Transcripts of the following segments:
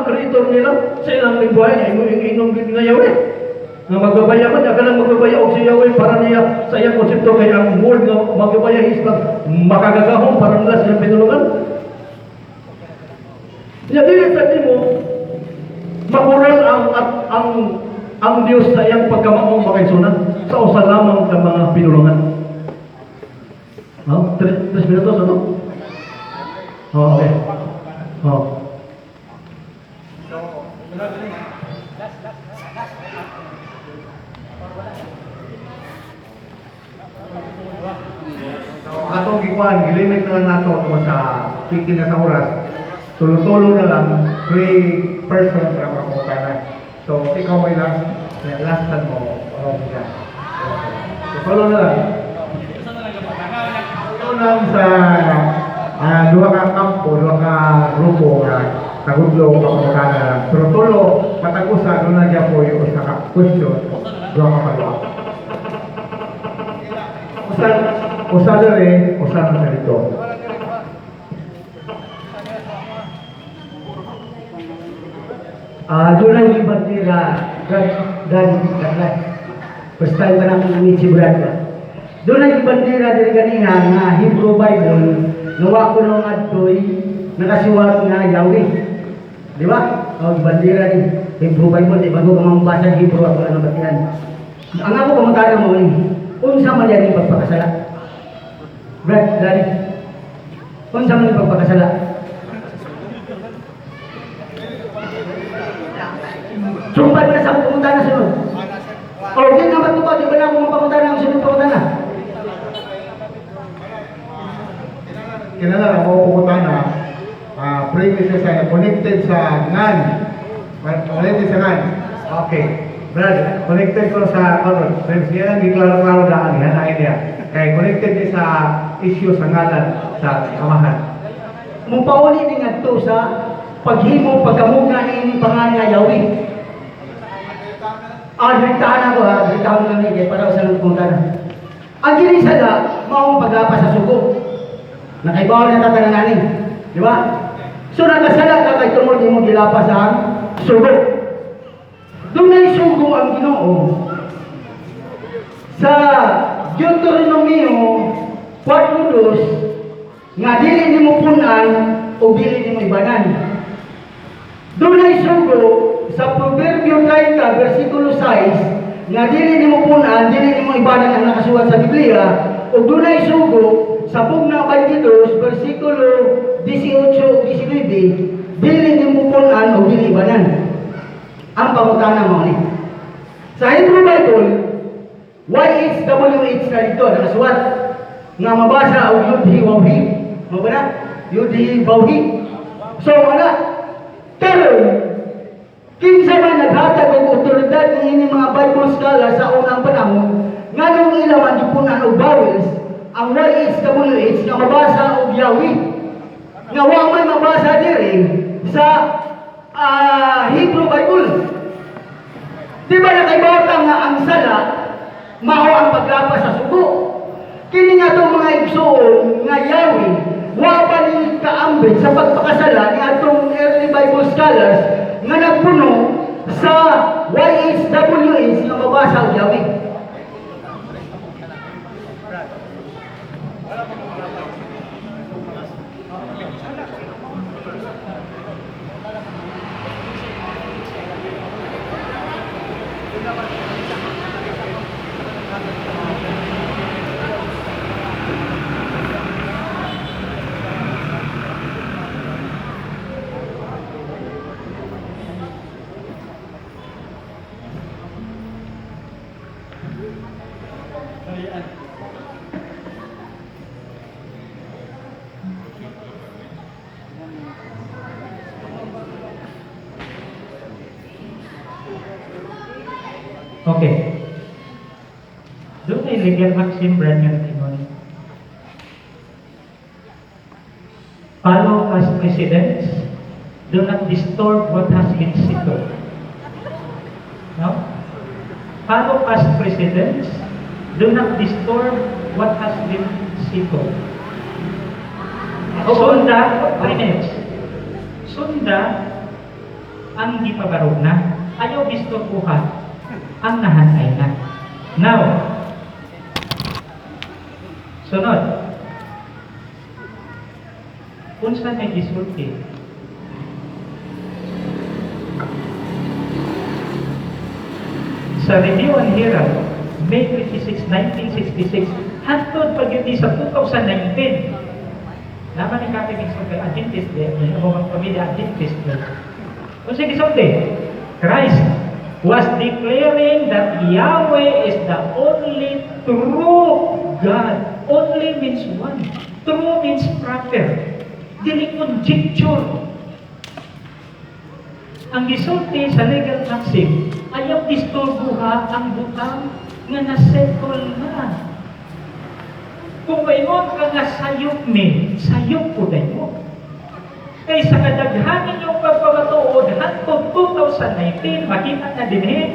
ang creator nila sa ilang lingwahe ay mo ingnon gid nga Yahweh. Nga magbabaya man, nga lang magbabaya og si Yahweh para niya sa iyang konsepto kay ang word nga magbabaya is makagagahom para nila sa iyang pinulungan. Nya dili sa nimo makuron ang at ang ang Dios sa iyang pagkamaong makaigsunan sa usa lamang ka mga pinulungan. No? 3 minutos, ano? Oh, okay. Oh. So, atong gikuan, gilimit na lang nato kung sa 15 na sa oras. Tulo-tulo na lang, three persons ra mga. So, ikaw may last, last time mo, ano siya. So, tulo na lang. Tulo lang sa duha ka kampo, duha ka grupo nga nagudlo pa pangutana lang. Pero tulo, matag usa, doon na gyapon yung usa ka question, duha ka follow. Usa, usa dere, usa na sa dito. Ah, doon ang bandera, God, God, God. First time pa namin si Brad ba? Doon ang bandera diri kanina nga Hebrew Bible, nga wa ko nung adtoy nakasuwat nga Yahweh. Di ba? O, bandera ni Hebrew Bible, di ba? Bago ka mabasa ng Hebrew, ako ano batian. Ang ako pamutana mo ni, unsa man yan yung pagpakasala? Brad, Daddy, unsa man yung pagpakasala? Sumpay mo na sa pangutana sunod. O, di nga matupad, di ba na akong pangutana ang sunod pangutana? Kinala mo pangutana, premise sa connected sa ngan. Connected sa ngan. Okay. Brad, connected ko sa ano, premise niya ang giklaro-klaro daan yan na niya. Kay connected ni sa issue sa ngalan sa amahan. Mupauli ni ngadto sa paghimo pagkamuga ni pangalan nga Yahweh. Ah, direktahan ako ha, direktahan lang ni kay para sa pangutana. Ang dili sala maong paglapas sa sugo. Nakaibaw na tatanan nani, di ba? So nakasala ka kay tungod nimo gilapas ang sugo. Dunay sugo ang Ginoo. Sa Deuteronomio 4:2 nga dili nimo punan o dili nimo ibanan. Dunay sugo sa Proverbio 30 versikulo 6 nga dili nimo punan, dili nimo ibanan ang nakasuwat sa Biblia, ug dunay sugo sa Pugna 22 versikulo 18 ug 19 dili nimo punan o dili ibanan. Ang pangutana mo ni. Sa Hebrew Bible, YHWH na dito nakasuwat nga mabasa og Yudhi Wawhi. Mo ba na? Yudhi Wawhi. So wala. Pero kinsa man naghatag og otoridad niini mga Bible scholar sa unang panahon nganong ila man gipunan og vowels ang YHWH nga mabasa og Yahweh nga wa may mabasa diri sa Hebrew Bible. Di ba nakaibaw ka nga ang sala mao ang paglapas sa sugo? Kini nga itong mga igsoon nga Yahweh wa pa ni kaambit sa pagpakasala ni atong early Bible scholars nga nagpuno sa YHWH nga mabasa og Yahweh. Okay. Doon ay legal maxim, Brad, nga ingon. Follow as precedents. Do not disturb what has been settled. No? Follow past precedents. Do not disturb what has been settled. Sunda, 3 minutes. Sunda ang gipabarog na. Ayaw disturbuha ang nahanay na. Now, sunod. Unsa may gisulti? Sa Review and Herald, May 26, 1966, hantod pa gyud ni sa 2019. Naman ni Kati Mixon kay Adventist din, ang mga pamilya Adventist din. Unsa gisulti? Christ was declaring that Yahweh is the only true God. Only means one. True means proper. Dili conjecture. Ang gisulti sa legal maxim, ayaw disturbuha ang butang nga nasettle na. Kung maingon ka nga sayop ni, sayop po mo. Kay sa kadaghanan yung pagpamatuod, hantod 2019, makita na din eh,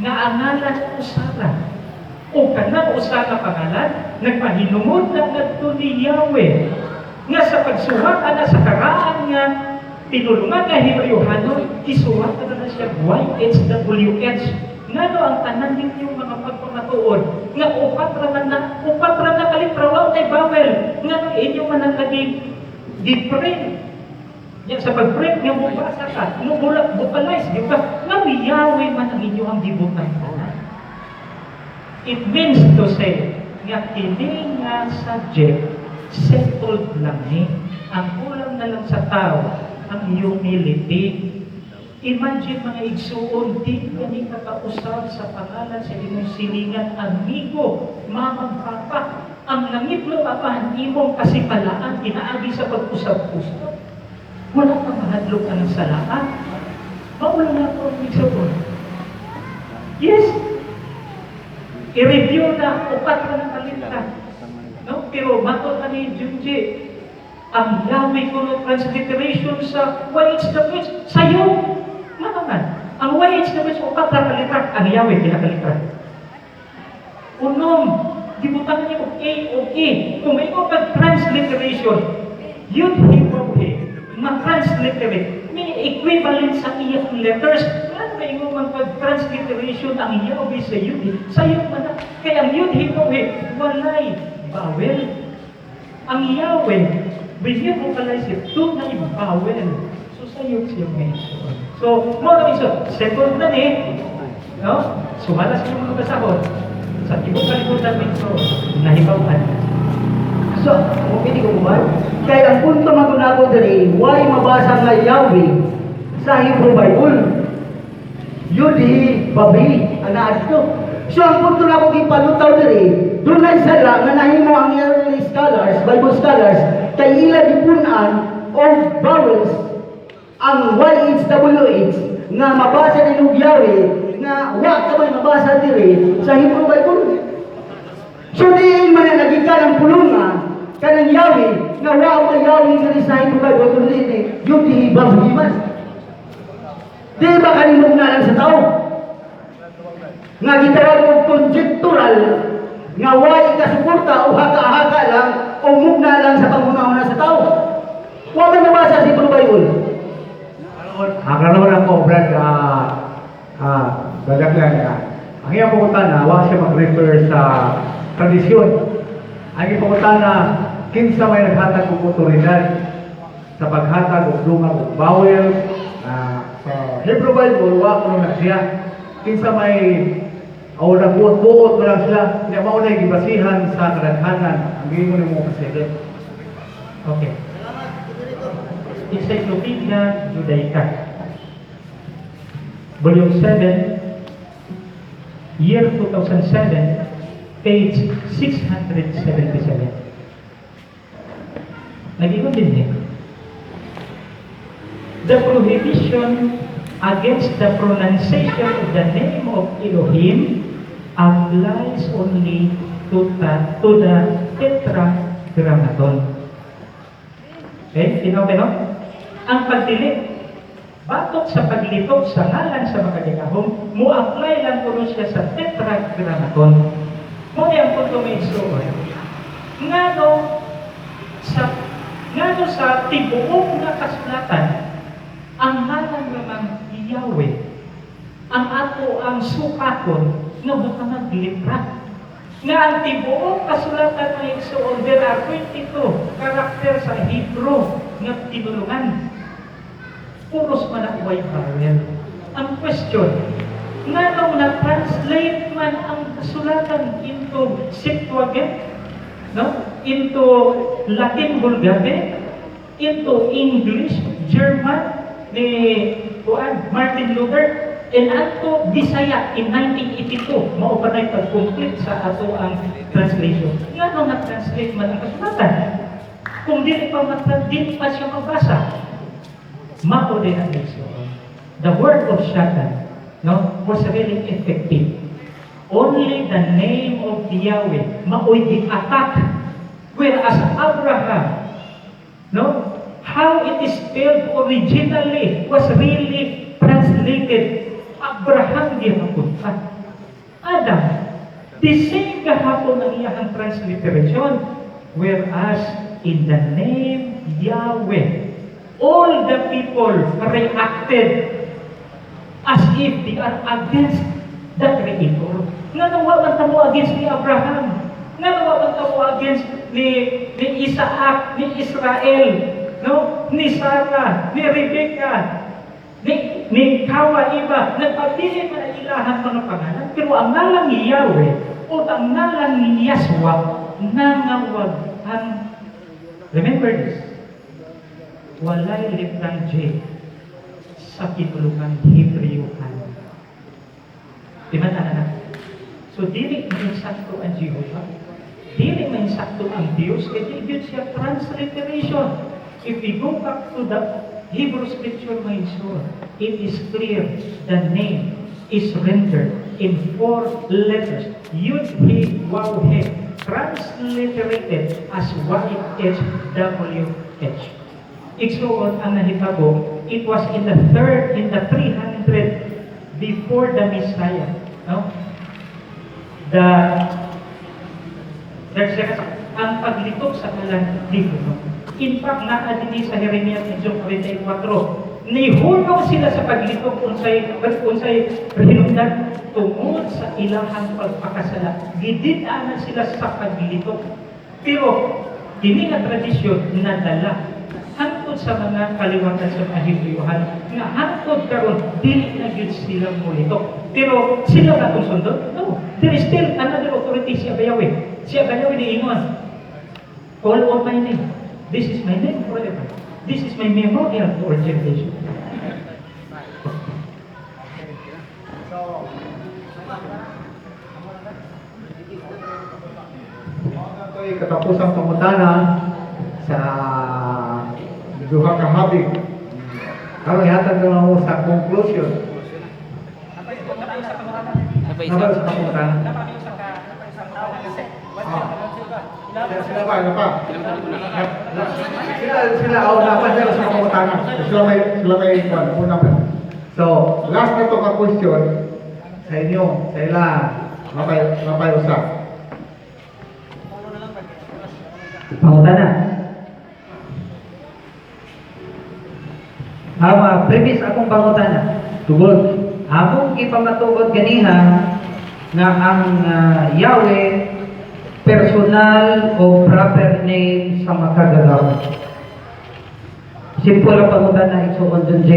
nga ang ngalan usara. O kanang usa ka pangalan, nagpahinungod na ngadto ni Yahweh. Nga sa pagsuwat ana sa karaan nga tinulungan nga Hebreo-hanon, isuwat na na siya YHWH. Ngano ang tanan ninyong mga pagpamatuod nga upat ra na kalitra, wa nay vowel, ngano inyo man ang naging gi-print. Yan sa pag-print nga mubasa ka, mubula, vocalize, di ba? Nga Yahweh man ang inyong gibutan. It means to say, nga kini nga subject, settled lang ni. Ang kulang na lang sa tao, ang humility. Imagine, mga igsuon, di kani kakausap sa pangalan sa imong silingan, amigo, mamang, papa. Ang langit lo apahan imong kasipalaan, pinaagi sa pag-usap-usap. Wala kang mahadlok ang salaan. Maula na po ang igsuon. Yes, i-review na upat ra na kalitra. No? Pero matod na ni Junji, ang Yahweh kuno transliteration sa YHWH, sayo. Ngano man? Ang YHWH upat ra ka litra, ang Yahweh pila ka litra? 6. Gibutangan niyo og A o E. Kung may pag transliteration, Yud He Waw He, ma-transliterate, may equivalent sa iyang letters. Nga may man pag transliteration ang Yahweh sa Yud He, sayo man na. Kaya ang Yud He Waw He, walay vowel. Ang Yahweh, when you vocalize it, dunay vowel. So sayo siya ngayon. So, mo na iso, second na ni, no? Sumala sa mga basahon. Sa tibok kalibutan minso, nahibaw-an. So, kung pwede ko ba? Kaya ang punto magunako diri, why mabasa nga Yahweh sa Hebrew Bible? Yud He Vav He, ang naa dito. So, ang punto na ako gipalutaw diri, dunay sala nga nahimo ang early scholars, Bible scholars, kay ila gipun-an og vowels ang YHWH nga mabasa ni og Yahweh nga wa ka man mabasa diri sa Hebrew Bible. So diin man na nagikan ang pulunga kanang Yahweh nga wa may Yahweh diri sa Hebrew Bible kundi ni Yud He Vav He man. Di ba kanimong na lang sa tao? Nga gitawag og conjectural nga wa ikasuporta o haka-haka lang o mugna lang sa panghuna-huna sa tao. Wa man mabasa sa Hebrew Bible. Ang karoon ako, Brad, Brad lang, ang iyang pangutana, wa siya mag-refer sa tradisyon. Ang iyang pangutana, kinsa may naghatag og otoridad sa paghatag og dungan og vowel sa Hebrew Bible, wa kuno na siya. Kinsa may o nagbuot-buot na lang sila, kaya mao na gibasihan sa kadaghanan ang giingon nimo president. Okay. Encyclopedia Judaica, Volume 7, Year 2007, page 677. Nag-ingon din eh. The prohibition against the pronunciation of the name of Elohim applies only to the Tetragrammaton. Okay? Tinaw no? Ang pagdili, batok sa paglitok sa ngalan sa makagagahom, mo-apply lang kuno siya sa Tetragrammaton. Mo ni ang punto may isuon. Ngano sa tibuok nga kasulatan, ang ngalan Ramang Yahweh ang ato ang sukakon nga butangag litra nga ang tibuok kasulatan ng igsuon, there are 22 karakter sa Hebrew nga tinulungan, puros man ang way vowel. Ang question, nganong na-translate man ang kasulatan into Septuagint, no, into Latin Vulgate, into English, German ni kuan Martin Luther, and ato Bisaya in 1982, mao pa na'y pag-complete sa ato ang translation? Ngano na-translate man ang kasulatan kung dili pa siya mabasa? Mao din ang igsoon. The word of Satan, no, was really effective. Only the name of Yahweh mao'y gi-attack. Whereas Abraham, no, how it is spelled originally was really translated Abraham gihapon pa. Adam, the same gahapon ang iyahang transliteration. Whereas in the name Yahweh, all the people reacted as if they are against the Creator. Nga wa man ta mo against ni Abraham? Nga wa man ta mo against ni Isaac, ni Israel, no? Ni Sarah, ni Rebecca, ni Kawa Iba, nagpabilin man ang ilahang mga pangalan, pero ang ngalan ni Yahweh o ang ngalan ni Yahshua, nangawag ang. Remember this, walay litrang J sa kinulungan Hebreo-han. Di ba na? So, dili insakto ang Jehovah. Dili mainsakto ang Diyos, kaya di gyud siya transliteration. If we go back to the Hebrew Scripture, my soul, it is clear the name is rendered in four letters. Yud, He, Waw, He. Transliterated as Y, H, W, H. Igsuon, ang nahitabo, it was in the 300 before the Messiah. No? The third second, ang paglitok sa ngalan dito. No? In fact, naa dinhi sa Jeremias 44, nihunong sila sa paglitok. Unsay hinungdan? Tungod sa ilahang pagpakasala. Gidid-anan sila sa paglitok. Pero kini nga tradisyon nadala hangtod sa mga kaliwatan sa mga Hebryohan nga hangtod karon dili na gyud sila molitok. Pero sila ba atong sundon? No. There is still another authority, si Abba Yahweh. Si Abba Yahweh niingon, "Call on my name. This is my name forever. This is my memorial to all generations." So, ito'y katapusang pangutana sa duha ka habig. Karon ihatag na mo sa conclusion. Napay Napa isa. sa pangutana? Ah. Sila ba? Sila pa? Sila, oh, dapat sila sa pangutana. Sila may kwan, una pa. So, Last na to ka question, sa inyo, sa ila, napay usa. Pangutana. Ang premise akong pangutana. Tugod. Among gipamatugod ganiha nga ang Yahweh personal o proper name sa makagagahom. Simple ang pangutana, igsuon John J.